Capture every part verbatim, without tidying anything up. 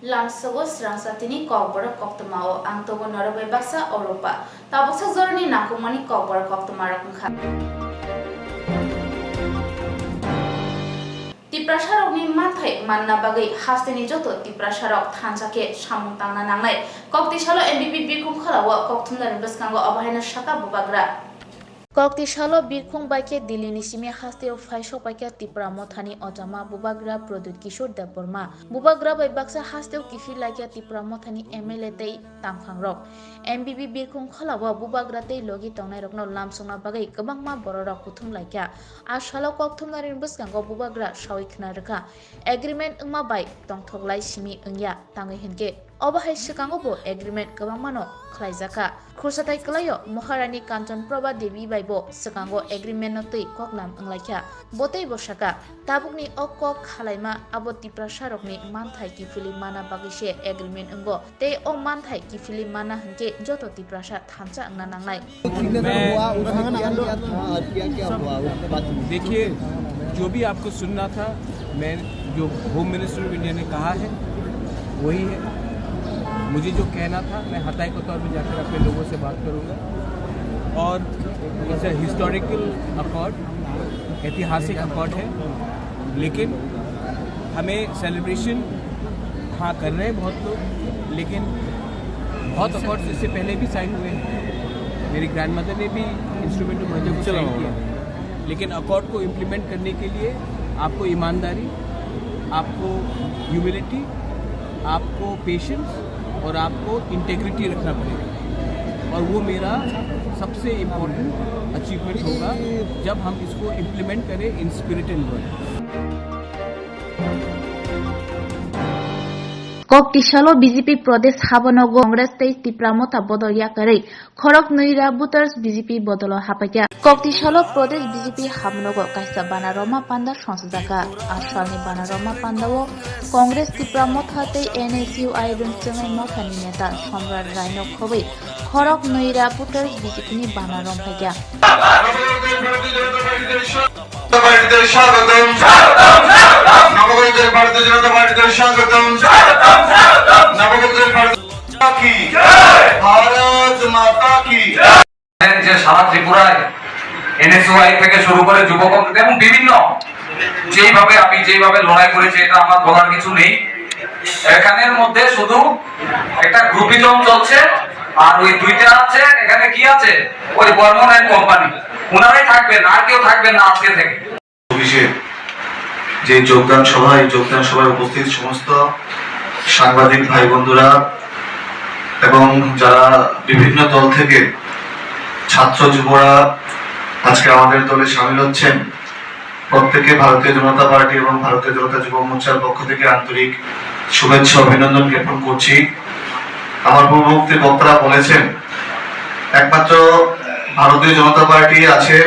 Lamsogo srangsa tini Kokborok koktwmao ang tongo norok bai baksa Oropa. Tabuksa jorani nangkukmani Kokborok koktwmarok wngkha. Tiprasarokni manthai manna bagwi hasteni joto Tiprasarok thansa khe samung tangna nangnai. Koktisalo M B B Birkhung Kholao kokthumnani bwskango obo haino sakha Bubagra. Koktisalo Birkhung bai khe Dillini simi hasteo phaisok paikha Tipra Mothani ojama Bubagra Pradyut Kishore Debbarma. Bubagra bai baksa hasteo kiphil laikha Tipra Mothani M L A tei tangphangrok. M B B Birkhung Kholao Bubagra tei logi tongnairokno lamsokna bagwi kwbangma bororok kuthum laikha. A salo kokthumnarokni bwskango Bubagra sawi khna rwkha, agreement wngma bai tongthoklai simi wngya, tangwi hinkhe obo hai swkango bo agreement kwbangmano khlaijakha. Khursathai kwlaio Maharani Kanchan Prabha Devi bai bo swkango agreement no twi koklam wnglaikha. Bo teibo sakha, tabukni o kok khalaima abo Tiprasarokni manthai kiphilwi mana bagwi se agreement wngo, tei o manthai kiphilwi mana hinkhe joto Tiprasa thansa wngna nangnai. मैं देखिए, जो भी आपको सुनना था, मैं जो home minister of India ने कहा है, वही है। मुझे जो कहना था, मैं हताई कोतवाल में जाकर अपने लोगों से बात करूँगा। और इट्स अ हिस्टोरिकल अकॉर्ड, ऐतिहासिक अकॉर्ड है, लेकिन हमें सेलिब्रेशन, हाँ, कर रहे हैं बहुत लोग, लेकिन बहुत अकॉर्ड्स इससे पहले भी साइन हुए हैं। मेरी ग्रैंडमदर ने भी इंस्ट्रूमेंट ऑफ मर्जर को साइन किया है। लेकिन अकॉर्ड को इम्प्लीमेंट करने के लिए आपको ईमानदारी, आपको ह्यूमिलिटी, आपको पेशेंस और आपको इंटेग्रिटी रखना पड़ेगा। और वो मेरा सबसे इम्पोर्टेंट अचीवमेंट होगा, जब हम इसको इम्प्लीमेंट करें in spirit and word. Koktisalo B J P Pradesh habono Congress tei Tipra Motha bodol yakarwi khorok nwi ra voters B J P bodolo hapaikha. Koktisalo Pradesh B J P habonogo kaisa bana roma panda songchajakha. A salni bana roma pandao Congress Tipra Motha tei N S U I rwngchwngnai mothani neta Somrat Raino khobwi khorok nwi ra voters B J P ni bana romphaikha. ভারতীয় জনতা পার্টিতে স্বাগতম। নবগঠিত ভারতীয় জনতা পার্টিতে স্বাগতম। নবগঠিত ভারত মাতা কি? ভারত মাতা কি? যে সারা ত্রিপুরায় এনএসইউআই থেকে শুরু করে যুব কংগ্রেস এবং বিভিন্ন যেইভাবে আমি যেইভাবে লড়াই করেছি, এটা আমার বলার কিছু নেই। এখানের মধ্যে শুধু একটা গ্রুপিজম চলছে, আর ওই দুইটা আছে, এখানে কি আছে, ওই বর্মন অ্যান্ড কোম্পানি, ওনারাই থাকবেন, আর কেউ থাকবেন না আজকে থেকে। অফিসে যে যোগদান সভায়, যোগদান সভায় উপস্থিত সমস্ত সাংবাদিক ভাই বন্ধুরা এবং যারা বিভিন্ন দল থেকে ছাত্র যুবরা আজকে আমাদের দলে সামিল হচ্ছেন, প্রত্যেককে ভারতীয় জনতা পার্টি এবং ভারতীয় জনতা যুব মোর্চার পক্ষ থেকে আন্তরিক শুভেচ্ছা অভিনন্দন জ্ঞাপন করছি। আমার পূর্ববর্তী বক্তারা বলেছেন, একমাত্র ভারতীয় জনতা পার্টি আছে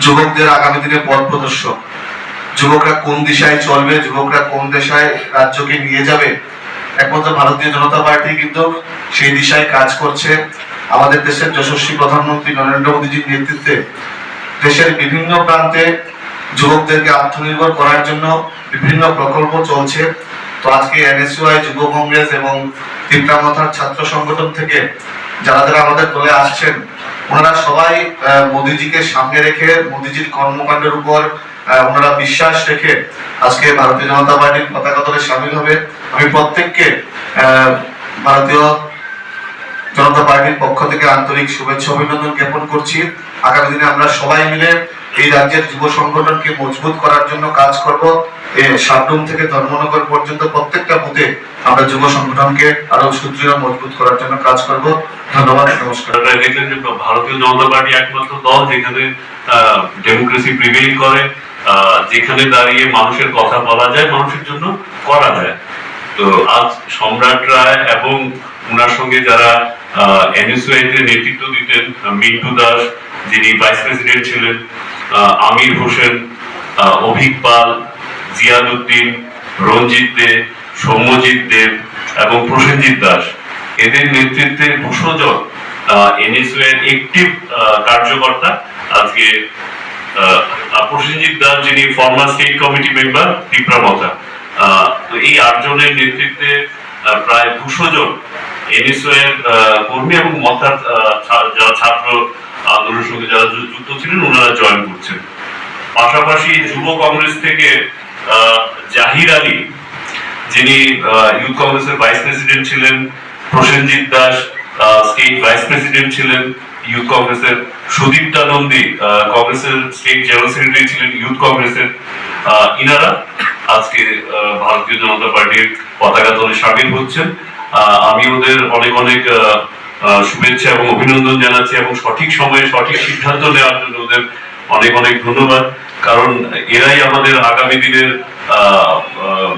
যুবকদের আগামী দিনের পথ প্রদর্শক। যুবকরা কোন দিশায় চলবে, যুবকরা কোন দিশায় রাজ্যকে নিয়ে যাবে, একমাত্র ভারতীয় জনতা পার্টি কিন্তু সেই দিশায় কাজ করছে। আমাদের দেশের যশস্বী প্রধানমন্ত্রী নরেন্দ্র মোদীজির নেতৃত্বে দেশের বিভিন্ন প্রান্তে যুবকদেরকে আত্মনির্ভর করার জন্য বিভিন্ন প্রকল্প চলছে। তো আজকে এনএসইউআই, যুব কংগ্রেস এবং তিপ্রা মথার ছাত্র সংগঠন থেকে যারা যারা আমাদের দলে আসছেন, ওনারা সবাই, আহ, মোদিজিকে সামনে রেখে মোদিজির কর্মকাণ্ডের উপর, আহ, ওনারা বিশ্বাস রেখে আজকে ভারতীয় জনতা পার্টির পতাকা তলে সামিল হবে। আমি প্রত্যেককে, আহ, ভারতীয় জনতা পার্টির পক্ষ থেকে আন্তরিক শুভেচ্ছা অভিনন্দন জ্ঞাপন করছি। আগামী দিনে আমরা সবাই মিলে এই রাজ্যের যুব সংগঠনকে মজবুত করার জন্য কাজ করব। এ, সাবরুম থেকে ধর্মনগর পর্যন্ত প্রত্যেকটা বুথে আমরা যুব সংগঠনকে আরো সুদৃঢ় মজবুত করার জন্য কাজ করব। ধন্যবাদ, নমস্কার। আপনারা দেখলেন যে ভারতীয় জনতা পার্টি একমাত্র দল যেখানে, আহ, ডেমোক্রেসি প্রিভেইল করে, আহ, যেখানে দাঁড়িয়ে মানুষের কথা বলা যায়, মানুষের জন্য করা যায়। তো আজ সম্রাট রায় এবং ওনার সঙ্গে যারা, আহ, এনএসইউআই তে নেতৃত্ব দিতেন, আহ, মিন্টু দাস, যিনি ভাইস প্রেসিডেন্ট ছিলেন, আহ, আমির হোসেন, আহ, অভিক পাল, জিয়াদ উদ্দিন, রঞ্জিত দে, সৌম্যজিৎ দেব এবং প্রসেনজিৎ দাস, এদের নেতৃত্বে দুশো জন, আহ, এনএসইউআই এর অ্যাক্টিভ, আহ, কার্যকর্তা আজকে, আহ, আহ, প্রসেনজিৎ দাস, যিনি former state committee member, Tipra মথা, আহ, তো এই আটজনের নেতৃত্বে, আহ, প্রায় দুশো জন এনএসইউ এর, আহ, কর্মী এবং মথার, আহ, ছা-, যারা ছাত্র আন্দোলনের সঙ্গে যারা যু-, যুক্ত ছিলেন, ওনারা জয়েন করছেন। পাশাপাশি যুব কংগ্রেস থেকে, আহ, জাহির আলী, যিনি, আহ, ইউথ কংগ্রেসের ভাইস প্রেসিডেন্ট ছিলেন, প্রসেনজিৎ দাস, আহ, স্টেট ভাইস প্রেসিডেন্ট ছিলেন ইউথ কংগ্রেসের, সুদীপ্তা নন্দী, আহ, কংগ্রেসের স্টেট জেনারেল সেক্রেটারি ছিলেন ইউথ কংগ্রেসের। আহ, ইনারা আজকে, আহ, ভারতীয় জনতা পার্টির পতাকা তলে সামিল হচ্ছেন। আহ, আমি ওদের অনেক অনেক, আহ, আহ, শুভেচ্ছা এবং অভিনন্দন জানাচ্ছি এবং সঠিক সময়ে সঠিক সিদ্ধান্ত নেওয়ার জন্য ওদের অনেক অনেক ধন্যবাদ। কারণ এরাই আমাদের আগামী দিনের, আহ, আহ,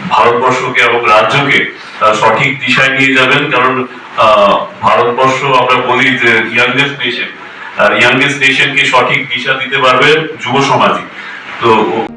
ভারতবর্ষকে এবং রাজ্যকে, আহ, সঠিক দিশায় নিয়ে যাবেন। কারণ, আহ, ভারতবর্ষ আমরা বলি যে ইয়াংগেস্ট নেশন, আর ইয়াংগেস্ট নেশনকে সঠিক দিশা দিতে পারবে যুব সমাজই। তো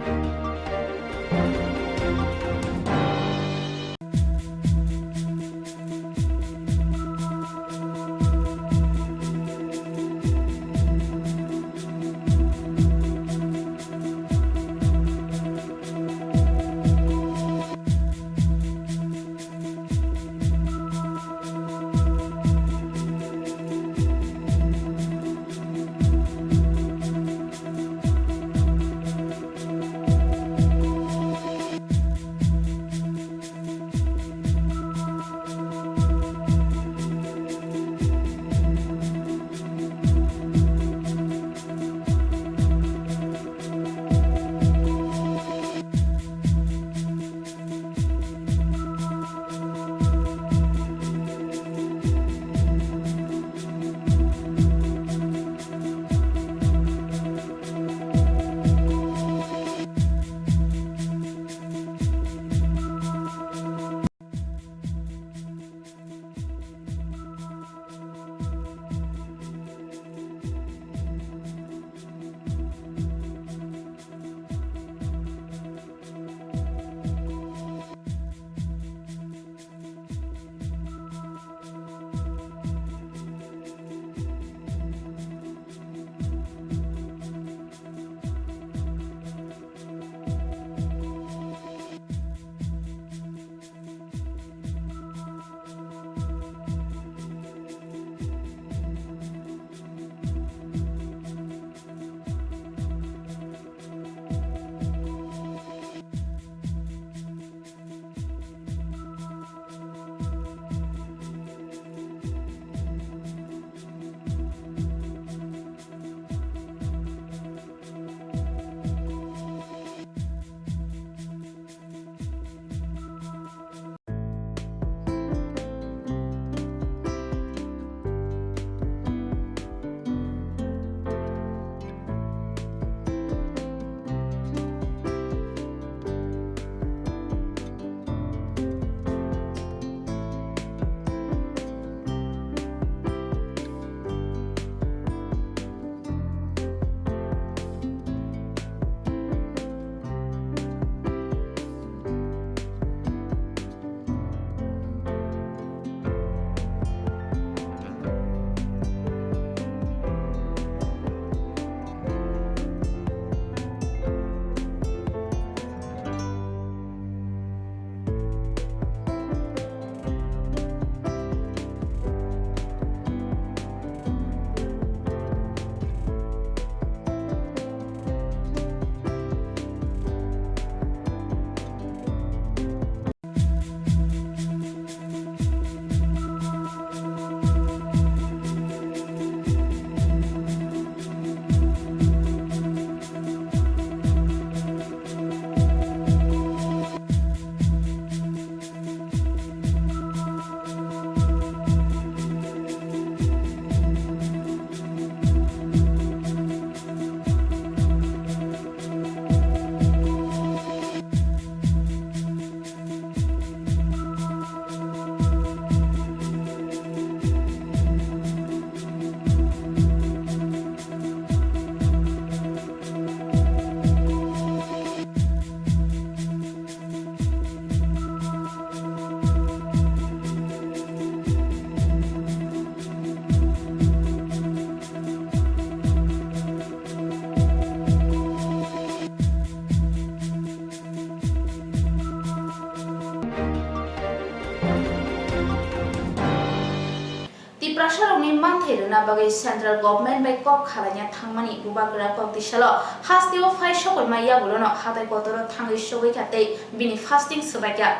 Tiprasarokni manthai rwna bagwi central government bai kok khalaina thangmani bubagra kok tisalo hasteo phai sokoima yagulono hatai kotoro thangwi sogwi kha tei bini fasting swbaikha.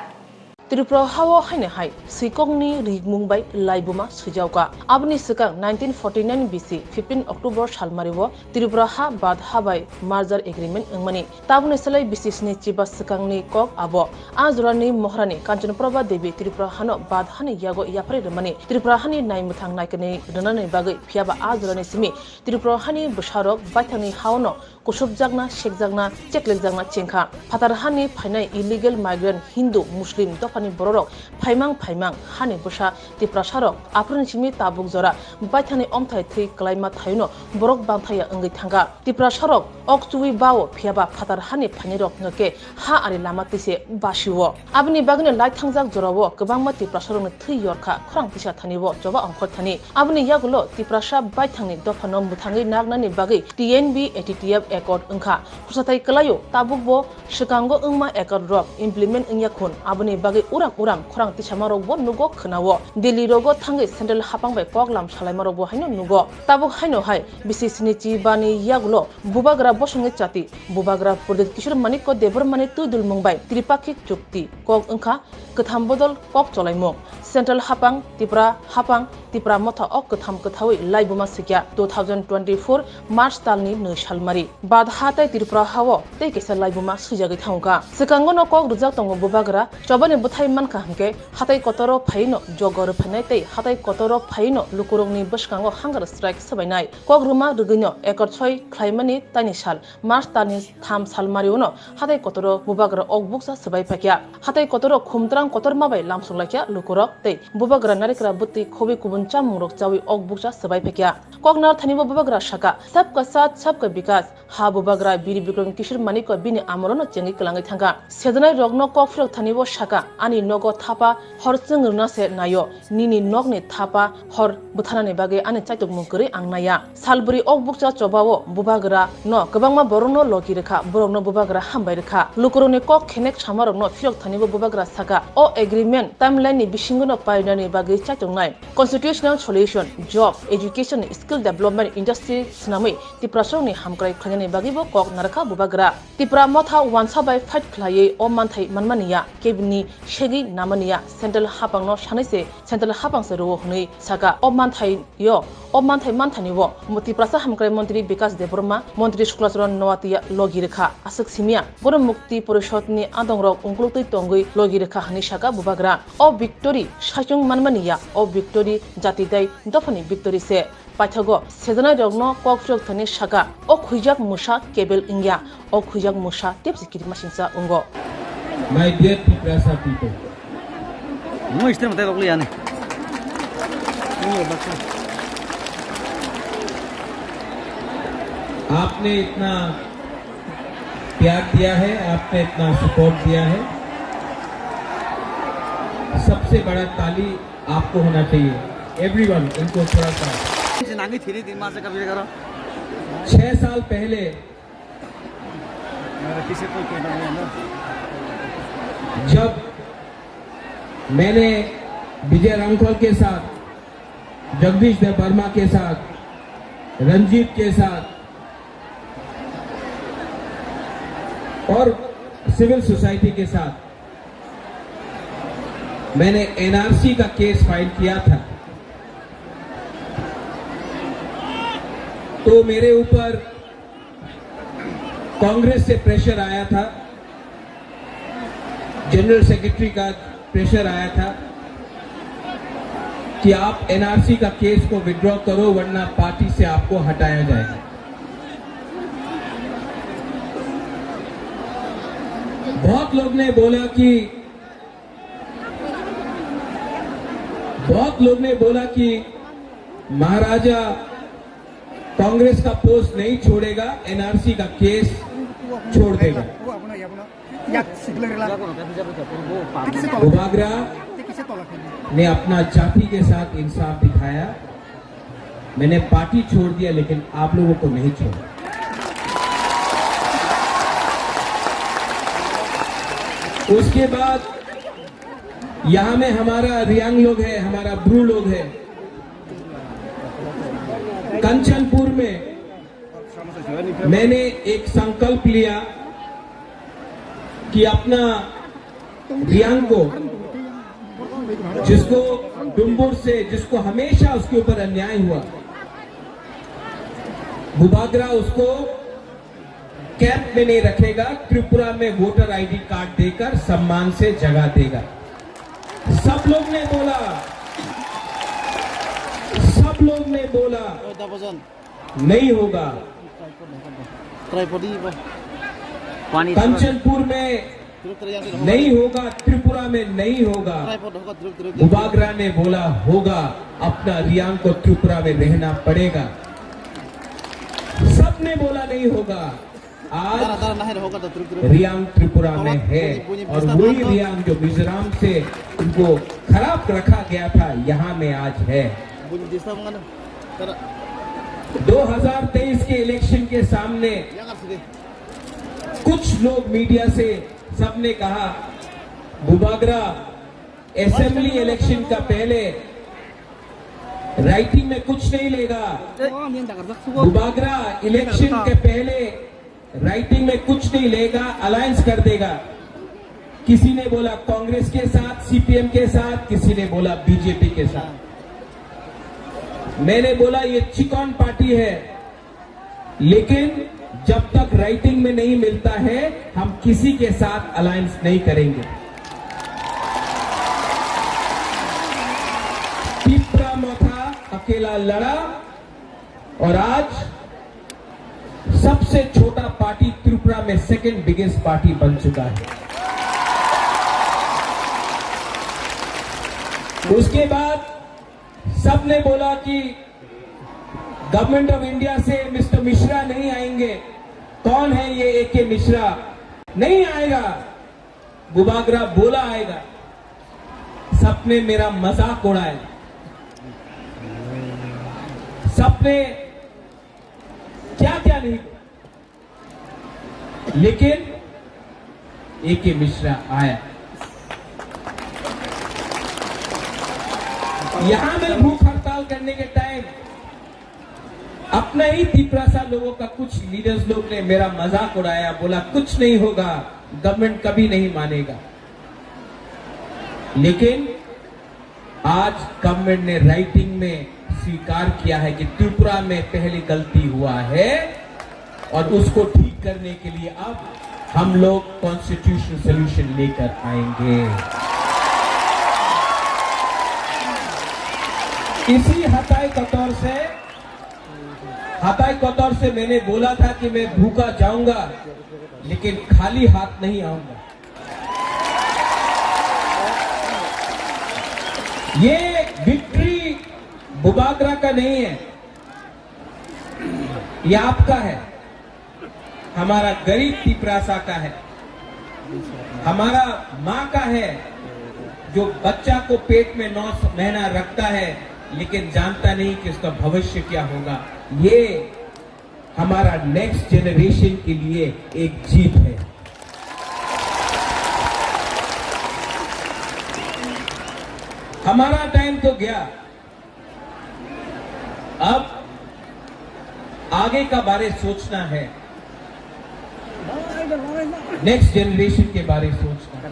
Tripura hao haino hai swikokni rigmung bai laibuma swijaokha. Aboni swkang nineteen forty nine B C fifteen October salmario Tripura ha Badha bai merger agreement wngmani. Tabukni slai bisisni chiba swkangni kok abo. A jorani Maharani Kanchanprabha Devi Tripura hano Badhani yago yapharwi rwmani. Tripura hani naimwthang naikani rwnani bagwi, phiyaba a jorani simi Tripura hani bwsarok baithangni haono kusupjakna, sekjakna, cheklekjakna chengkha. Phatar hani phainai illegal migrant Hindu, Muslim dophani bororok phaimang phaimang hani bwsa Tiprasarok aphuruni simi tabuk jora baithangni omthai thwi kwlaima thayuno borok bangthaya wngwi thangkha. Tiprasarok ok chuwi bao, phiyaba phatar hani phainairok hwnkhe ha ari lama twise basio. Aboni bagwino lai thangjak jorao kwbangma Tiprasarokni thwi yorkha, khorang tisa thani bo choba ongkhor thani. Aboni yagulo Tiprasa baithangni dophano mwthangwi naknani bagwi T N B A T T F accord wngkha. Khursathai kwlaio, tabukbo swkango wngma accord rok implement wngya khun, aboni bagwi uram uram khorang tisamarokbo nugo khwnao. Delhi rogo thangwi central haphang bai koklam salaimarokbo haino nugo. Tabuk haino hai B C C ni chibani yagulo bubagra bosongni chati, bubagra Pradip Kishore Manikya Debbarmani twi dulmung bai tripakhik chukti kok wngkha kwtham bodol kok cholaimung. Central haphang, Tipra haphang, Tipra motha o kwtham kwthaui laibuma swikya two thousand twenty-four March talni nwi salmari. Badha tei Tripura hao tei kaisa laibuma swijagwi thangkha. Swkangono kok rwjak tongo bubagra, chobani bwthai mankha hwnkhe hatai kotoro phaino jogo rwphainai tei hatai kotoro phaino lukurokni bwskango hunger strike swbainai. Kok rwma rwgwino accord soi khlaimani taini sal March talni tham salmariono hatai kotoro bubagra ok bukcha swbai phaikha. Hatai kotoro khumtrang kotorma bai lamsok laikha lukurok tei bubagra narikra bwtwi khobwi kubun chamungrok chaui ok bukcha swbai phaikha. Kok nar thani bo bubagra saka, "Sabka saath, sabka vikas." Ha bubagra Bir Bikram Kishore Manikya bini amolono chengwi kwlangwi thangkha. Sejanai rokno kok phirok thani bo saka, "Ani nogo thapa hor chwng rwna se naio, nini nokni thapa hor bwtharnani bagwi ani chaitokmung kwrwi ang naiya." Salbwrwi ok bukcha chobao bubagra no kwbangma borokno logi rwkha, borokno bubagra hambai rwkha. Lukurokni kok khenek samarokno phirok thani bo bubagra saka, o agreement timeline ni bisingono parinani bagwi chaitoknai constitutional solution, job, education, skill development, industry swnamwi Tiprasarokni hamkrai khlainani bagwibo kok narwkha bubagra. Tipra motha wansa bai fight khlaiwi o manthai manmaniya, kebini segwi namaniya, central haphangno sanwi se, central haphang se rwo hwnwi saka. O manthai yo, o manthai manthani o Tiprasa hamkrai montri Bikas Debbarma, montri Shukla Charan Noatia logi rwkha. Aswk simiya, Gono Mukti Porishod ni adongrok ungkuluk twi tongwi logi rwkha hwnwi saka bubagra. O victory saichung manmaniya, o victory jati dai dophani victory se. Paithago sejanai rokno kok phirok thani saka, o khwijak musa kebel wngya, o khwijak musa tepsi kirimasingcha wngo. My dear Tiprasa people, Mo istem te kokli ani. आपने इतना प्यार दिया है, आपने इतना सपोर्ट दिया है, सबसे बड़ा ताली आपको होना चाहिए। एवरीवन, इनको थोड़ा सा। Nangi thiri din masa kabir karo. छह साल पहले जब मैंने विजय रांखल के साथ, जगदीश देव वर्मा के साथ, रंजीत के साथ और सिविल सोसाइटी के साथ मैंने एनआरसी का केस फाइल किया था, तो मेरे ऊपर कांग्रेस से प्रेशर आया था, जनरल सेक्रेटरी का प्रेशर आया था कि आप एनआरसी का केस को विड्रॉ करो, वरना पार्टी से आपको हटाया जाएगा। बहुत लोग ने बोला कि बहुत लोग ने बोला कि महाराजा कांग्रेस का पोस्ट नहीं छोड़ेगा, एनआरसी का केस छोड़ देगा। बुबागरा ने अपना जाति के साथ इंसाफ दिखाया। मैंने पार्टी छोड़ दिया, लेकिन आप लोगों को नहीं छोड़ा। उसके बाद यहाँ में हमारा रियांग लोग है, हमारा ब्रू लोग है, कंचनपुर में मैंने एक संकल्प लिया कि अपना रियांग को, जिसको डुम्बुर से, जिसको हमेशा उसके ऊपर अन्याय हुआ, बुबागरा उसको कैंप में नहीं रखेगा, त्रिपुरा में वोटर आईडी कार्ड देकर सम्मान से जगा देगा। सब लोग ने बोला, सब लोग ने बोला, नहीं होगा। कंचनपुर में नहीं होगा, त्रिपुरा में नहीं होगा। बुबागरा ने बोला होगा, अपना रियांग को त्रिपुरा में रहना पड़ेगा। सबने बोला नहीं होगा। आज रियांग त्रिपुरा में है और वही रियांग जो मिजोरम से उनको खराब रखा गया था, यहाँ में आज है। दो हज़ार तेईस के इलेक्शन के सामने कुछ लोग मीडिया से सबने कहा, बुबागरा असेंबली इलेक्शन का पहले राइटिंग में कुछ नहीं लेगा। बुबागरा इलेक्शन के पहले राइटिंग में कुछ नहीं लेगा, अलायंस कर देगा। किसी ने बोला कांग्रेस के साथ, सीपीएम के साथ, किसी ने बोला बीजेपी के साथ। मैंने बोला ये चिकन पार्टी है, लेकिन जब तक राइटिंग में नहीं मिलता है, हम किसी के साथ अलायंस नहीं करेंगे। तिपरा मोथा अकेला लड़ा और आज सबसे छोटा पार्टी त्रिपुरा में सेकंड बिगेस्ट पार्टी बन चुका है। उसके बाद सबने बोला कि गवर्नमेंट ऑफ इंडिया से मिस्टर मिश्रा नहीं आएंगे। कौन है ये एके मिश्रा? नहीं आएगा। बुबागरा बोला आएगा। सबने मेरा मजाक उड़ाया, सबने क्या क्या नहीं, लेकिन एके मिश्रा आया। यहाँ मैं भूख हड़ताल करने के टाइम अपना ही तिपरासा लोगों का कुछ लीडर्स लोग ने मेरा मजाक उड़ाया, बोला कुछ नहीं होगा, गवर्नमेंट कभी नहीं मानेगा। लेकिन आज गवर्नमेंट ने राइटिंग में स्वीकार किया है कि त्रिपुरा में पहली गलती हुआ है और उसको ठीक करने के लिए अब हम लोग कॉन्स्टिट्यूशनल सॉल्यूशन लेकर आएंगे। इसी हताई कतौर से, हताई कतौर से मैंने बोला था कि मैं भूखा जाऊंगा, लेकिन खाली हाथ नहीं आऊंगा। ये विक्ट्री बुबागरा का नहीं है, ये आपका है, हमारा गरीब तिपरासा का है, हमारा माँ का है, जो बच्चा को पेट में नौ महीना रखता है, लेकिन जानता नहीं कि उसका भविष्य क्या होगा। ये हमारा नेक्स्ट जनरेशन के लिए एक जीत है। हमारा टाइम तो गया, अब आगे का बारे सोचना है, नेक्स्ट जनरेशन के बारे सोचना है।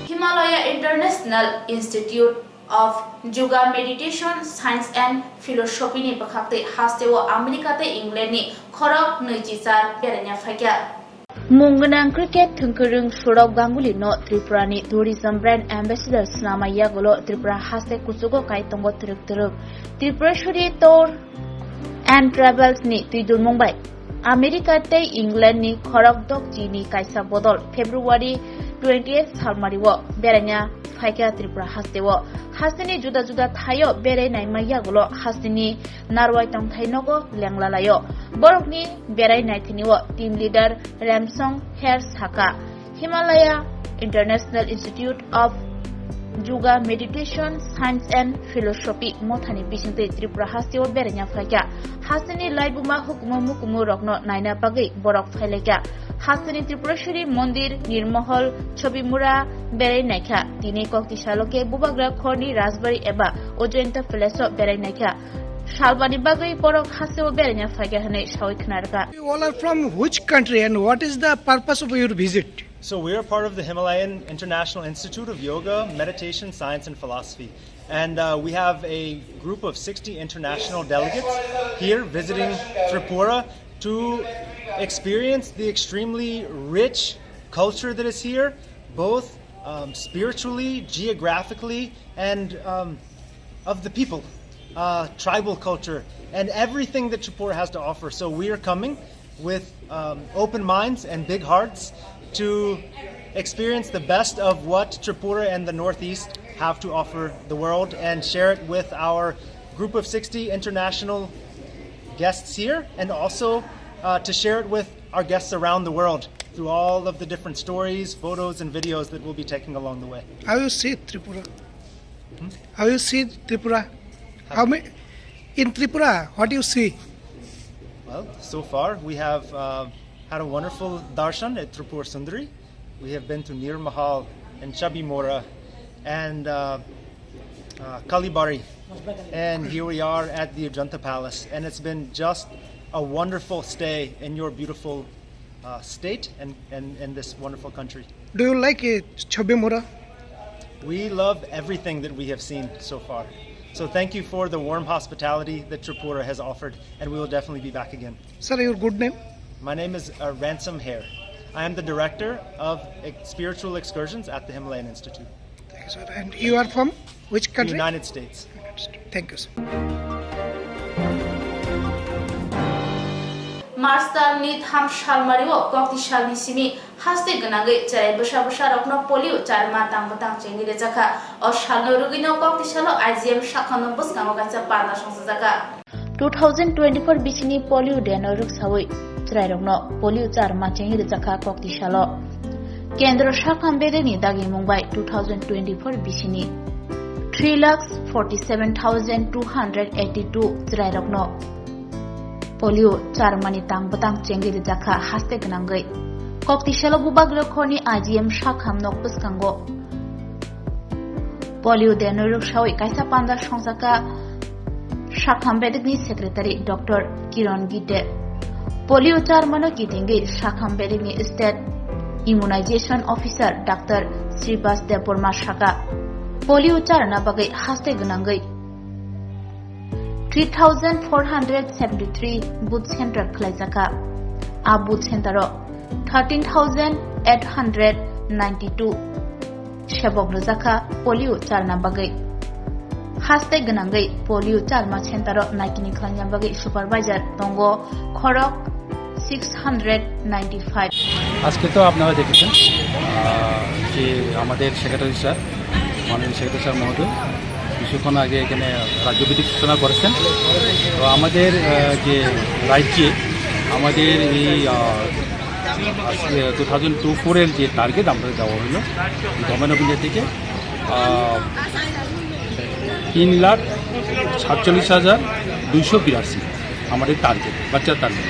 Himalaya International Institute of Yoga, Meditation, Science and Philosophy ni bwkhaktwi hasteo America tei England ni khorok nwichichar beraina phaikha. Mung gwnang cricket thwngkwrwng Sourav Ganguly no Tripura ni tourism brand ambassador swnamai yagulo Tripura haste kuchugo kai tongo twrwk twrwk. Tripureshwari Tour and Travels ni twidulmung bai America tei England ni khorok dokchi ni kaisa bodol February twenty-eight salmari o beraina phaikha Tripura haste o. Haste ni juda juda thai o berai naima yagulo haste ni narwai tongthai nogo lenglalai o. Borok ni berai naithani o team leader Ramsong Her sakha, Himalaya International Institute of Yoga, Meditation, Science and Philosophy mothani bisingtwi Tripura hasteo beraina phaikha. Hasteni laibuma hukumu mukumu rokno naina bagwi borok phailaikha. Hasteni Tripureshwari Mondir, Nirmohol, Chobimura berai naikha. Tini kokti salo khe Bubagra Khorni Rajbari eba Ajanta Palace o berai naikha. Salbani bagwi borok hasteo beraina phaikha hwnwi sawi khwnarwkha. You all are from which country and what is the purpose of your visit? So we are part of the Himalayan International Institute of Yoga, Meditation, Science, and Philosophy. And uh, we have a group of sixty international delegates here visiting Tripura to experience the extremely rich culture that is here, both um, spiritually, geographically, and um, of the people, uh, tribal culture, and everything that Tripura has to offer. So we are coming with um, open minds and big hearts to experience the best of what Tripura and the Northeast have to offer the world and share it with our group of sixty international guests here, and also uh, to share it with our guests around the world through all of the different stories, photos, and videos that we'll be taking along the way. How you see Tripura? Hmm? How you see Tripura? How many, in Tripura, what do you see? Well, so far we have uh, had a wonderful darshan at Tripura Sundari. We have been to Nirmahal and Chabimora and uh, uh, Kalibari. And here we are at the Ajanta Palace. And it's been just a wonderful stay in your beautiful uh, state and, and, and this wonderful country. Do you like uh, Chabimora? We love everything that we have seen so far. So thank you for the warm hospitality that Tripura has offered, and we will definitely be back again. Sir, your good name? My name is uh, Ransom Hare. I am the director of ex- spiritual excursions at the Himalayan Institute. Thank you, sir. And you are from which country? United States. Thank you, sir. March talni tham salmario kokti salni simi haste gwnangwi cherai bwsa bwsa rokno polio charma tang bwtang chengwi rwjakha. O salno rwgwino kokti salo I G M sakhamno bwskango kaisa panda songchajakha. Two thousand twenty-four bisini polio deno rwksawi chwrairokno polio charma chengwi rwjakha kokti salo. Kendro sakham bedekni dagimung bai two thousand twenty-four bisini three lakhs forty-seven thousand two hundred eighty-two chwrairokno polio charmani tang bwtang chengwi rwjakha haste gwnangwi. Kokti salo Bubagra Khorni I G M sakham nok bwskango polio deno rwksawi kaisa panda songjakha sakham bedekni secretary Doctor Kiron Gite. Polio charmano kitingwi sakham bedekni state immunization officer Doctor Sribas Debbarma saka polio charna bagwi haste gwnangwi three thousand four hundred seventy-three booth center khwlaijakha. A booth center o thirteen thousand eight hundred ninety-two sebok rwjakha polio charna bagwi. Haste gwnangwi polio charma center o naikini khlaina bagwi supervisor tongo khorok six hundred ninety-five. আজকে তো আপনারা দেখেছেন, আহ, যে আমাদের secretary sir, মাননীয় secretary sir মহোদয় কিছুক্ষণ আগে এখানে রাজ্যভিত্তিক সূচনা করেছেন। তো আমাদের, আহ, যে রাজ্যে আমাদের এই, আহ, আজকে টু থাউজেন্ড টু ফোরের যে টার্গেট আমাদের দেওয়া হলো গভর্নমেন্ট অফ ইন্ডিয়া থেকে, আহ, তিন লাখ সাতচল্লিশ হাজার দুইশো বিরাশি আমাদের টার্গেট, বাচ্চার টার্গেট।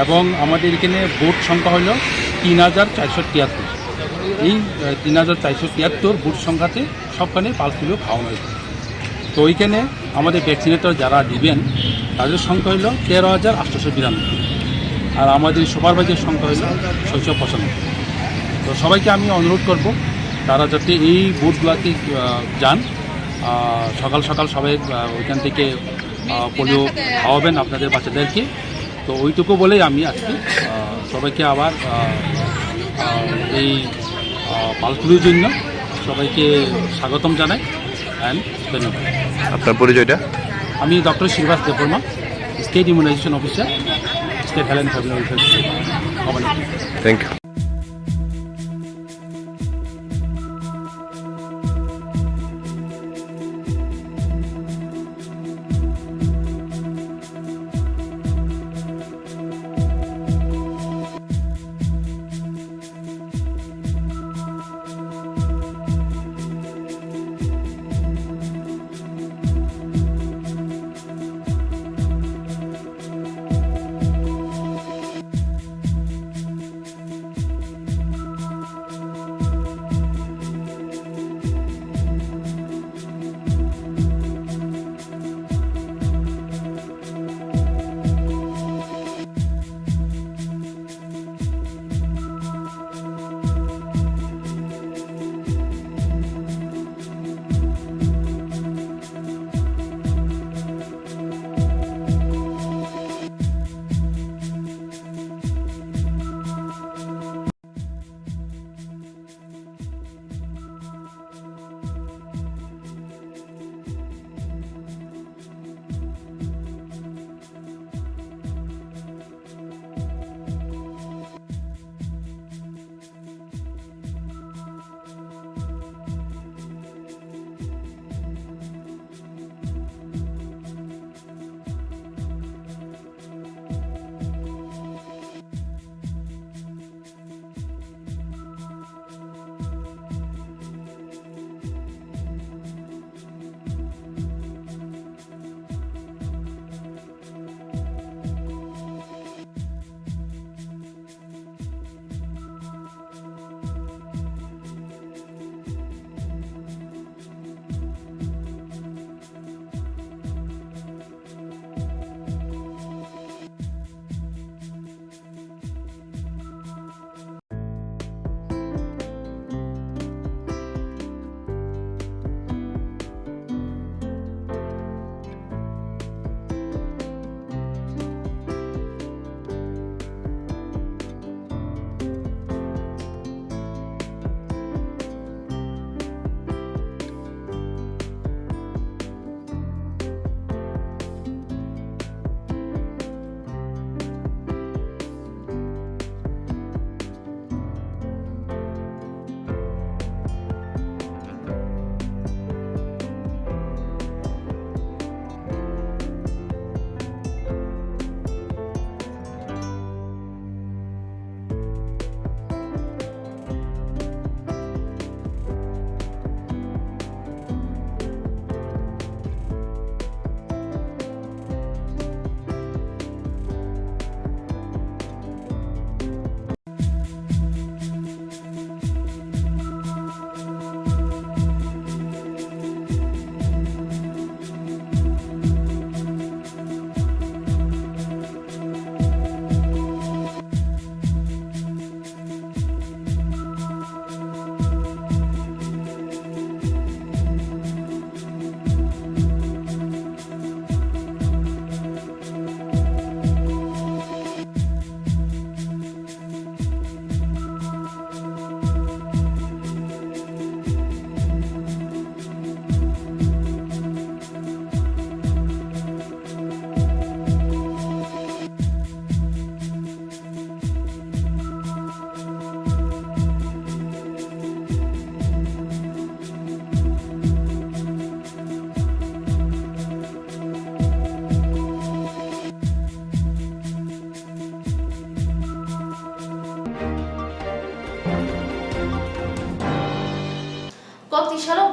এবং আমাদের এখানে বুথ সংখ্যা হলো তিন হাজার চারশো তিয়াত্তর। এই, আহ, তিন হাজার চারশো তিয়াত্তর বুথ সংখ্যাতে সবখানে পালস পোলিও খাওয়ানো হয়েছে। তো ওইখানে আমাদের ভ্যাকসিনেটর যারা দিবেন, তাদের সংখ্যা হলো তেরো হাজার আটশোশো বিরানব্বই, আর আমাদের সুপারভাইজার সংখ্যা হলো ছয়শো পঁচানব্বই। তো সবাইকে আমি অনুরোধ করব, তারা যাতে এই বুথগুলোতে, আহ, যান। আহ, সকাল সকাল সবাই, আহ, ওইখান থেকে, আহ, পোলিও খাওয়াবেন আপনাদের বাচ্চাদেরকে। তো ওইটুকু বলেই আমি আজকে, আহ, সবাইকে আবার, আহ, আহ, এই, আহ, পালস পোলিওর জন্য সবাইকে স্বাগতম জানাই। অ্যান্ড ধন্যবাদ। আপনার পরিচয়টা? আমি doctor Shribas Debbarma, state immunisation officer, state health and family welfare community. Thank you.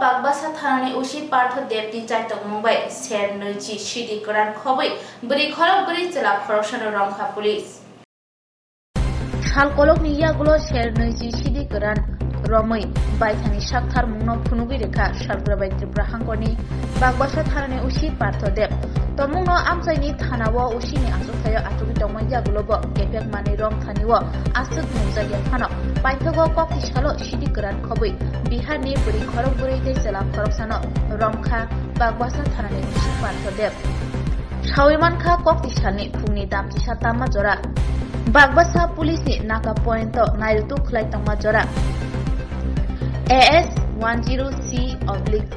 Bagbasa thanani O C Partho Debni chaitokmung bai ser nwichi C D kwran khobwi bwrwi khorok bwrwi chwla khoroksano romkha police. Sal kolokni yagulo ser nwichi C D kwran romwi baithani saktharmungno phunugwi rwkha Salgrabai Tripura hangkorni Bagbasa thanani O C Partho Deb. Tongmungno amchaini thanao O C ni achukthai-o achugwi tongma yagulo bo kephek manwi romthani-o aswk nungjakya phano paithago kokti salo C D kwran khobwi Biharni bwrwi khorok bwrwi tei chwla khoroksano romkha Bagbasa thanani O C Partho Deb. Sawi mankha kokti salni phungni damchisa tamma jora Bagbasa police ni naka point o nairutuk khlai tongma jora A S one zero C oblique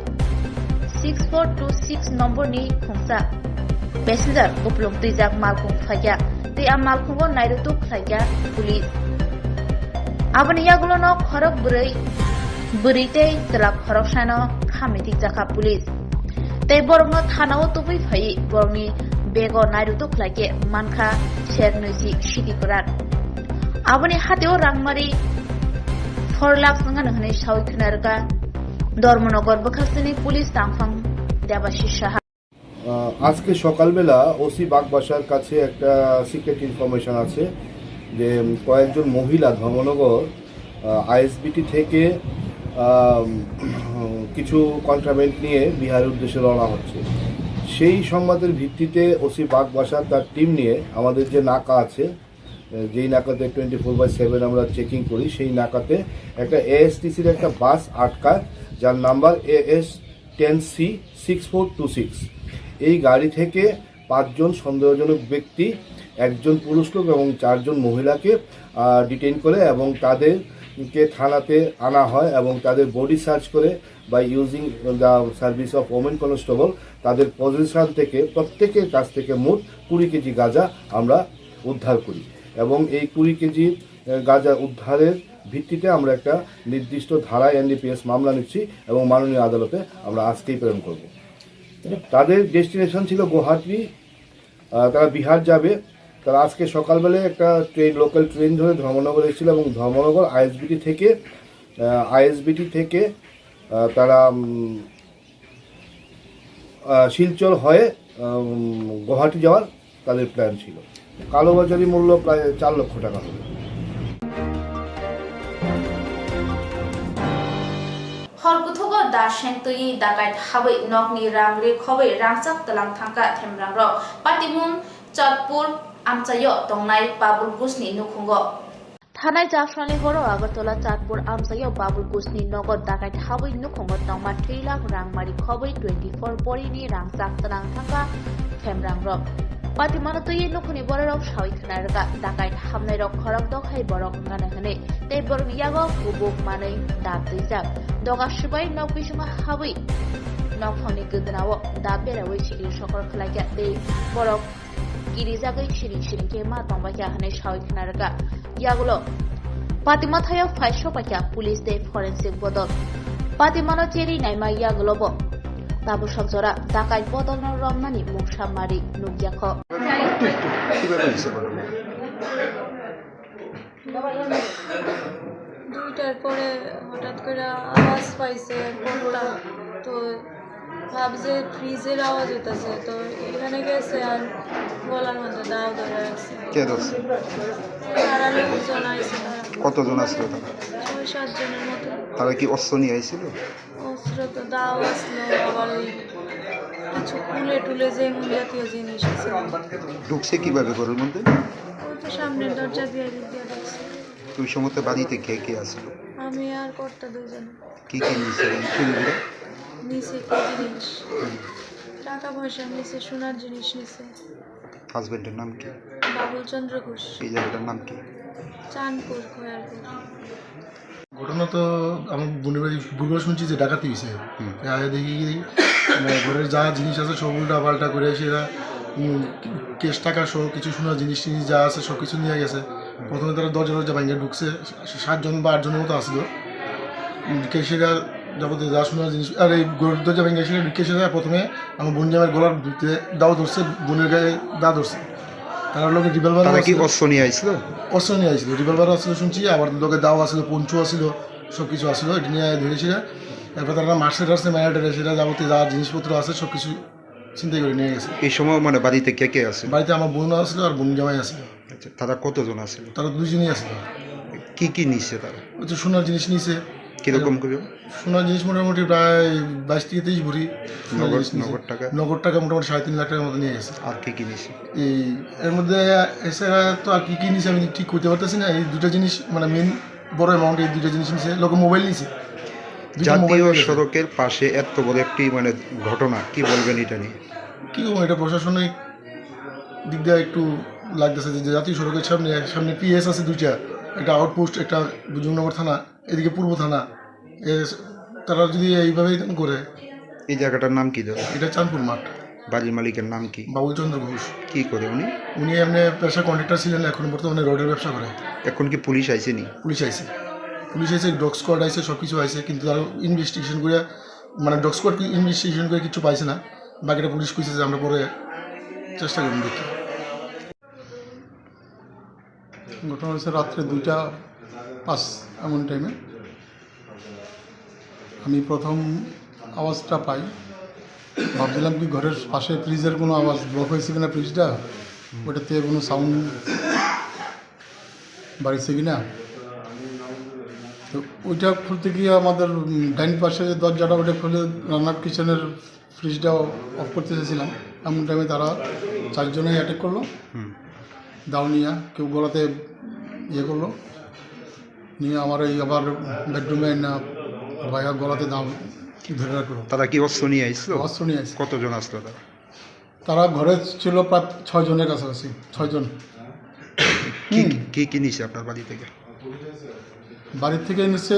six four two six number ni khungsa passenger kupulung twijak malkhung phaikha tei a malkhungo nairutuk khlaikha police. Aboni yagulono khorok bwrwi, bwrwi tei chwla khoroksano hamwi tikjakha police. Tei borokno thanao tubui phaiwi borokni bego nairutuk khlaikhe mankha ser nwichi C D kwran. Aboni hateo rangmari four lakhs wngano hwnwi sawi khwnarwkha Dharmanagar bwkhaksini police tangphang Debashish Saha. আহ, আজকে সকালবেলা ওসি বাগবাসার কাছে একটা secret information আছে যে, উম, কয়েকজন মহিলা ধর্মনগর, আহ, আইএসবিটি থেকে, আহ, উম, কিছু কন্ট্রাব্যান্ড নিয়ে বিহারের উদ্দেশ্যে রওনা হচ্ছে। সেই সংবাদের ভিত্তিতে ওসি বাগবাসা তার টিম নিয়ে আমাদের যে নাকা আছে, আহ, যেই নাকাতে টোয়েন্টি ফোর বাই সেভেন আমরা চেকিং করি, সেই নাকাতে একটা এএসটিসির একটা বাস আটকায়, যার number AS ten C six four two six. এই গাড়ি থেকে পাঁচজন সন্দেহজনক ব্যক্তি, একজন পুরুষ লোক এবং চারজন মহিলাকে, আহ, ডিটেইন করে এবং তাদেরকে থানাতে আনা হয় এবং তাদের বডি সার্চ করে by using the service of women constable তাদের পজিশন থেকে প্রত্যেকের কাছ থেকে মোট কুড়ি কেজি গাঁজা আমরা উদ্ধার করি এবং এই কুড়ি কেজি, আহ, গাঁজা উদ্ধারের ভিত্তিতে আমরা একটা নির্দিষ্ট ধারায় এনডিপিএস মামলা নিচ্ছি এবং মাননীয় আদালতে আমরা আজকেই প্রেরণ করব। তাদের ডেস্টিনেশন ছিল গুয়াহাটি, আহ, তারা বিহার যাবে। তারা আজকে সকালবেলায় একটা ট্রেন, লোকাল ট্রেন ধরে ধর্মনগর এসেছিল এবং ধর্মনগর আইএসবিটি থেকে, আহ, আইএসবিটি থেকে, আহ, তারা, উম, আহ, শিলচর হয়ে, উম, গুয়াহাটি যাওয়ার তাদের প্ল্যান ছিল। কালোবাজারি মূল্য প্রায় চার লক্ষ টাকা হবে। Hor kuthugo da seng twi dakait habwi nokni rang ri khobwi rangchak tlang thangkha Themrangrok. Patimung Chatpur amchaio tongnai Babul Gusni nukhungo. Thanai Japsani horo Agartala Chatpur amchaio Babul Gusni nogo dakait habwi nukhungo tongma three lakh rang mari khobwi twenty four borini rangchak tlang thangkha Themrangrok. Patimano twiwi nukhungni bororok sawi khwnarwkha, dakait habnairok khorok dokhai borok wngano hwnwi tei borokni yago kubuk manwi dap twijak. Doga swbai nok bisingo habwi nokphangni gwdnao dap berawi sikiri sokor khlaikha tei borok kirijagwi siring siring khe ma tongbaikha hwnwi sawi khwnarwkha. Yagulo Patima thaio phai sokbaikha police tei forensic bodol. Patimano cherwi naima yagulo bo tabuk sok jora dakai bodolno romnani mungsa mari nukjakho. কিভাবে হয়েছে ঘটনা? দুইটার পরে হঠাৎ করে আওয়াজ পাইছে কোনটা, তো ভাবছে ফ্রিজের আওয়াজ হইতাছে, তো এখানে গেছে আর গলার মধ্যে দাও ধরে রাখছে। কে ধরছে? তারা লোকজন আইছে, তারা কতজন আসলো তারা? ছয় সাত জনের মতো। তারা কি অস্ত্র নিয়ে আইছিল? অস্ত্র তো দাও আসলো, আবার ওই কিছু কুলে টুলে যেমন জাতীয় জিনিস আছে। ঢুকছে কিভাবে ঘরের মধ্যে? ওই তো সামনের দরজা দিয়ে দিয়ে ঢুকছে। ওই সময় বাড়িতে কে কে আসলো? আমি আর কর্তা দুজন। কি কি নিছে এই চুরিগুলো? নিছে কি জিনিস? টাকা পয়সা নিছে, সোনার জিনিস নিছে। হাজবেন্ডের নাম কি? বাবুল চন্দ্র ঘোষ। এই জায়গাটার নাম কি? চাঁদপুর, খয়ালপুর। ঘটনা তো আমার বোনের বাড়ি, ভোরবেলা শুনছি যে ডাকাতি হয়েছে। হুম। আগে দেখি কি, মানে, ঘরের যা জিনিস আছে সব উল্টা পাল্টা করে সেটা, উম, ক্যাশ টাকা সহ কিছু সোনা জিনিস টিনিস যা আছে সব কিছু নিয়ে গেছে। প্রথমে তারা দরজা দরজা ভাঙে ঢুকছে, সাতজন বা আটজনের মতো আসলো। উম, ক্যাশিয়ার যাবতীয় যা সোনা জিনিস, আর এই ঘরের দরজা ভাঙে সেটা ক্যাশিয়ার প্রথমে আমার বোন জামাইয়ের গলার ভিতরে দাও ধরছে, বোনের গায়ে দা ধরছে। তারা লোকে রিভলভার তারা কি আসলো। অস্ত্র নিয়ে আইছিল? অস্ত্র নিয়ে আইছিল, রিভলভার আসছিল শুনছি, আবার লোকে দাও আসছিল, পঞ্চু আসছিল, সব কিছু আসছিল, এটা নিয়ে ধরেছিল। এরপর তারা মার্সেলার্সে মেরা টেরা সেটা যাবতীয় যা জিনিসপত্র আছে সব কিছু ছিনতাই করে নিয়ে গেছে। এই সময় মানে বাড়িতে কে কে আছে? বাড়িতে আমার বোন আছিল আর বোন জামাই আছিল। আচ্ছা, তারা কতজন আছিল? তারা দুইজনই আছিল। কি কি নিছে তারা? ওই তো সোনার জিনিস নিছে। কিরকম করে? সোনার জিনিস মোটামুটি প্রায় বাইশ থেকে তেইশ ভরি সোনার নগদ, জিনিস নিছে। নগদ টাকা? নগদ টাকা মোটামুটি সাড়ে তিন লাখ টাকার মতো নিয়ে গেছে। আর কি কি নিছে? এই এর মধ্যে এছাড়া তো আর কি কি নিছে আমি ঠিক করতে পারতেছি না। এই দুটো জিনিস মানে মেইন বড় অ্যামাউন্ট, এই দুটো জিনিস নিছে, লোকে মোবাইল নিছে। দুইটা মোবাইল জাতীয় নিয়ে গেছে। সড়কের পাশে এত বড় একটি মানে ঘটনা, কি বলবেন এটা নিয়ে? কি বলবো, এটা প্রশাসনিক দিক দিয়ে একটু লাগতেছে যে জাতীয় সড়কের সামনে, সামনে পিএস আছে দুইটা, একটা আউটপোস্ট, একটা জুমনগর থানা, এদিকে পূর্ব থানা। এ, তারা যদি এইভাবে করে। এই জায়গাটার নাম কি দাদা? এটা চাঁদপুর মাঠ। বাড়ির মালিকের নাম কি? বাবুল চন্দ্র ঘোষ। কি করে উনি? উনি এমনি পেশা কন্ট্রাক্টর ছিলেন, এখন বর্তমানে রোডের ব্যবসা করে। এখন কি পুলিশ আইসেনি? পুলিশ আইছে, পুলিশ আইছে, ডগ স্কোয়াড আইছে, সব কিছু আইছে, কিন্তু তারা ইনভেস্টিগেশন করে, মানে ডগ স্কোয়াড ইনভেস্টিগেশন করে কিছু পাইছে না। বাকিটা পুলিশ কইছে যে আমরা পরে চেষ্টা করবো দেখি। ঘটনা হয়েছে রাত্রে দুইটা পাঁচ এমন টাইমে। আমি প্রথম আওয়াজটা পাই, ভাবছিলাম কি ঘরের পাশে ফ্রিজের কোনো আওয়াজ, ব্লক হয়েছে কিনা ফ্রিজটা, ওটাতে কোনো সাউন্ড বাড়িছে কিনা। তো ওইটা খুলতে গিয়ে আমাদের, উম, ডাইন পাশে যে দরজাটা, ওটা খুলে রান্নার কিচেনের ফ্রিজটা অফ করতে চেয়েছিলাম, এমন টাইমে তারা চারজনে অ্যাটাক করলো। হুম। দাও নিয়ে কেউ গলাতে ইয়ে করলো, নিয়ে আমার এই আবার বেডরুমে না ভাইয়া গলাতে দাও ধরে রাখলো। তারা কি অস্ত্র নিয়ে আসছিল? অস্ত্র নিয়ে আসছে। কতজন আসলো তারা? তারা ঘরে ছিল প্রায় ছয় জনের কাছাকাছি, ছয় জন। কি হুম। কি কি নিছে আপনার বাড়ি থেকে? বাড়ি থেকে নিছে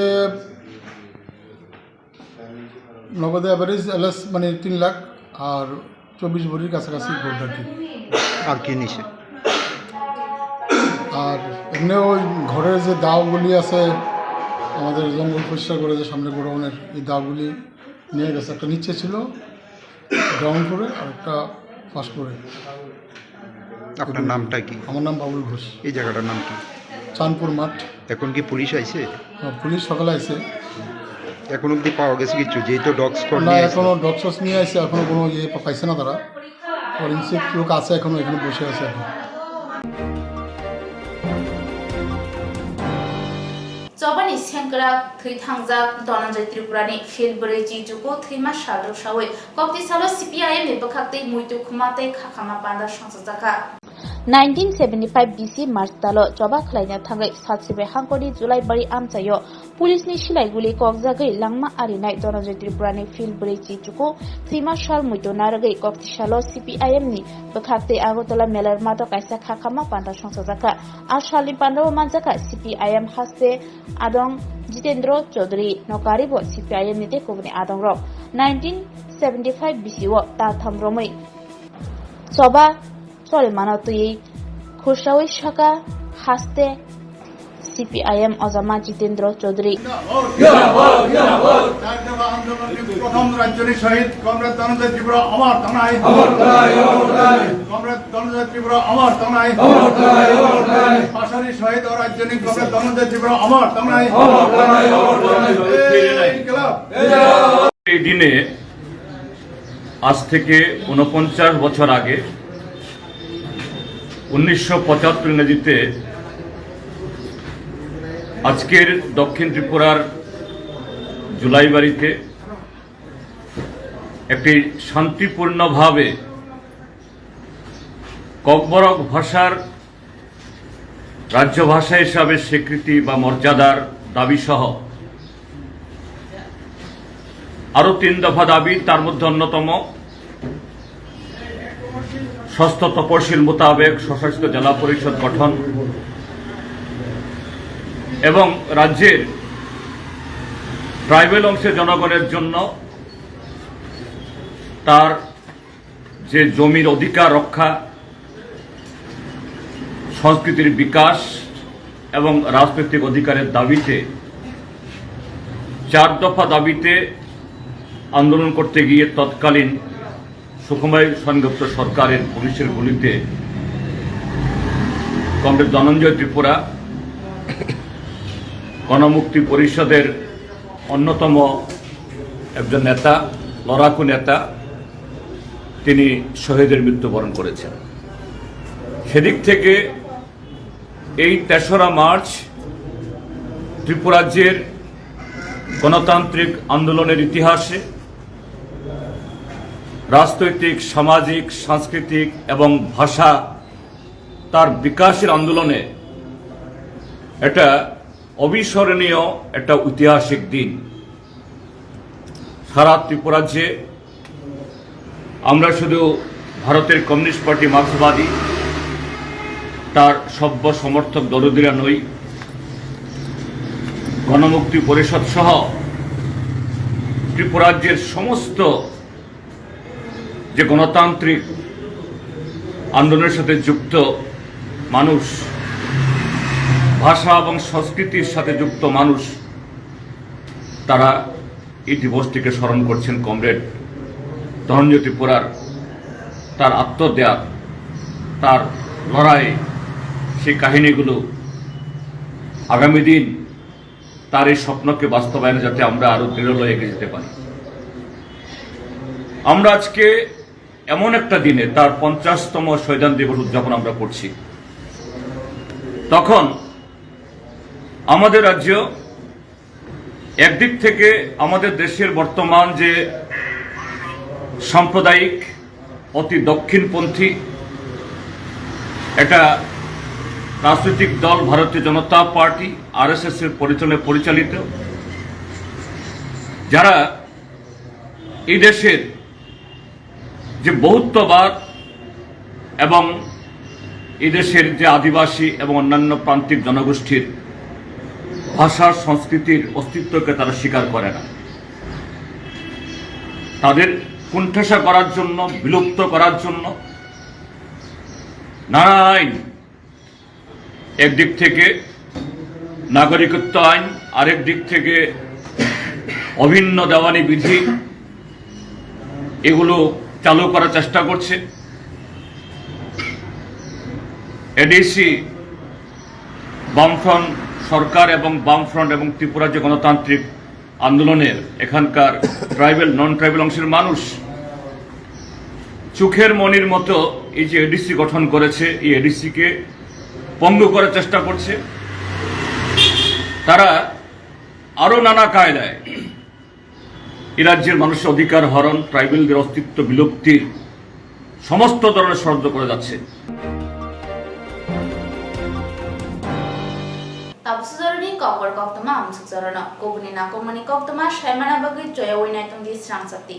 নগদে অ্যাভারেজ এলএস মানে তিন লাখ আর চব্বিশ ভরির কাছাকাছি গোল্ড আর কি। আর কি নিছে? আর এমনি ওই ঘরের যে দাওগুলি আছে, আমাদের জঙ্গল পরিষ্কার করে যে সামনে গোডাউনের, এই দাওগুলি নিয়ে গেছে। একটা নিচে ছিল গ্রাউন্ড ফ্লোরে আর একটা ফার্স্ট ফ্লোরে। আপনার নামটা কি? আমার নাম বাবুল ঘোষ। এই জায়গাটার নাম কি? চাঁদপুর মাঠ। এখন কি পুলিশ আইছে? হ্যাঁ, পুলিশ সকালে আইছে। এখন অবধি পাওয়া গেছে কিছু? যেহেতু ডগ স্কোয়াড না, নিয়ে আইছে। এখনো ডগ স্কোয়াড নিয়ে আইছে, এখনো কোনো ইয়ে পা-, পাইছে না তারা। ফরেন্সিক লোক আছে এখনো, এখানে বসে আছে এখন। Chobani sengkrak thwi thangjak Dhananjay Tripurani phil bwrwi Chichuku thwima sal rwksawi kokti salo C P I M ni bwkhaktwi muitu khuma tei khakhama panda songchajakha. Nineteen seventy-five B C March talo choba khlaina thangwi Satsibrai hangkori Julaibari amchaio police ni silai guli kokjagwi langma arinai Dhananjay Tripurani phil bwrwi Chichuku thwima sal muitu narwgwi kokti salo C P I M ni bwkhaktwi Agartala Melar mato kaisa khakhama panda songchajakha. A salni pandao manjakha C P I M haste adong Jitendra Chaudhary, nokari bo C P I M ni tei kubuni adong rok. Nineteen seventy-five B C o taltham romwi choba cholimano twiwi khursawi saka haste C P I M ojama Jitendra Chaudhary. প্রথম রাজ্যনী শহীদ কমরেড ধনঞ্জয় ত্রিপুরা অমর থানায়। কমরেড ধনঞ্জয় ত্রিপুরা অমর থানায়। পাশারি শহীদ ও রাজ্যনী কমরেড ধনঞ্জয় ত্রিপুরা অমর থানায়। এই ইনকিলাব। এই দিনে আজ থেকে ঊনপঞ্চাশ বছর আগে উনিশশো পঁচাত্তর ইংরেজিতে আজকের দক্ষিণ ত্রিপুরার জুলাইবাড়িতে একটি শান্তিপূর্ণভাবে ককবরক ভাষার রাজ্য ভাষা হিসাবে স্বীকৃতি বা মর্যাদার দাবি সহ আরও তিন দফা দাবি, তার মধ্যে অন্যতম ষষ্ঠ তপশিল মোতাবেক স্বশাসিত জেলা পরিষদ গঠন এবং রাজ্যের ট্রাইবাল অংশের জনগণের জন্য তার যে জমির অধিকার রক্ষা, সংস্কৃতির বিকাশ এবং রাজনৈতিক অধিকারের দাবিতে চার দফা দাবিতে আন্দোলন করতে গিয়ে তৎকালীন সুখময় সেনগুপ্ত সরকারের পুলিশের গুলিতে কমরেড ধনঞ্জয় ত্রিপুরা গণমুক্তি পরিষদের অন্যতম একজন নেতা, লড়াকু নেতা, তিনি শহীদের মৃত্যুবরণ করেছেন। সেদিক থেকে এই তেসরা মার্চ ত্রিপুরাজ্যের গণতান্ত্রিক আন্দোলনের ইতিহাসে, রাজনৈতিক, সামাজিক, সাংস্কৃতিক এবং ভাষা তার বিকাশের আন্দোলনে এটা অবিস্মরণীয় একটা ঐতিহাসিক দিন। সারা ত্রিপুরাজ্যে আমরা শুধু ভারতের কমিউনিস্ট পার্টি মার্ক্সবাদী, তার সভ্য সমর্থক দরদিরা নই, গণমুক্তি পরিষদ সহ ত্রিপুরাজ্যের সমস্ত যে গণতান্ত্রিক আন্দোলনের সাথে যুক্ত মানুষ, ভাষা এবং সংস্কৃতির সাথে যুক্ত মানুষ, তারা এই দিবসটিকে স্মরণ করছেন কমরেড ধনঞ্জয় ত্রিপুরার, তার আত্মত্যাগ, তার লড়াই, সেই কাহিনীগুলো আগামী দিন তার এই স্বপ্নকে বাস্তবায়নে যাতে আমরা আরো দৃঢ় হয়ে এগিয়ে যেতে পারি। আমরা আজকে এমন একটা দিনে তার পঞ্চাশতম শহীদান দিবস উদযাপন আমরা করছি, তখন আমাদের রাজ্য একদিক থেকে আমাদের দেশের বর্তমান যে সাম্প্রদায়িক, অতি দক্ষিণপন্থী একটা রাজনৈতিক দল ভারতীয় জনতা পার্টি, আরএসএস এর পরিচালনায় পরিচালিত, যারা এই দেশের যে বহুত্ববাদ এবং এই দেশের যে আদিবাসী এবং অন্যান্য প্রান্তিক জনগোষ্ঠীর ভাষা সংস্কৃতির অস্তিত্বকে তারা স্বীকার করে না, তাদের কুণ্ঠাসা করার জন্য, বিলুপ্ত করার জন্য নানা আইন, একদিক থেকে নাগরিকত্ব আইন, আরেক দিক থেকে অভিন্ন দেওয়ানি বিধি, এগুলো চালু করার চেষ্টা করছে। এডিসি, বামফ্রন্ট সরকার এবং বামফ্রন্ট এবং ত্রিপুরা যে গণতান্ত্রিক আন্দোলনের এখানকার ট্রাইবাল, নন ট্রাইবাল অংশের মানুষ চোখের মণির মতো এই যে এডিসি গঠন করেছে, এই এডিসি কে পঙ্গু করার চেষ্টা করছে। তারা আরো নানা কায়দায় এই রাজ্যের মানুষের অধিকার হরণ, ট্রাইবালদের অস্তিত্ব বিলুপ্তির সমস্ত ধরনের ষড়যন্ত্র করে যাচ্ছে। Tabuk sujoroni kokborok koktwma amsuk jorano kubuni nangkukmani koktwma saimana bagwi joyawi naitongdi srangchakti.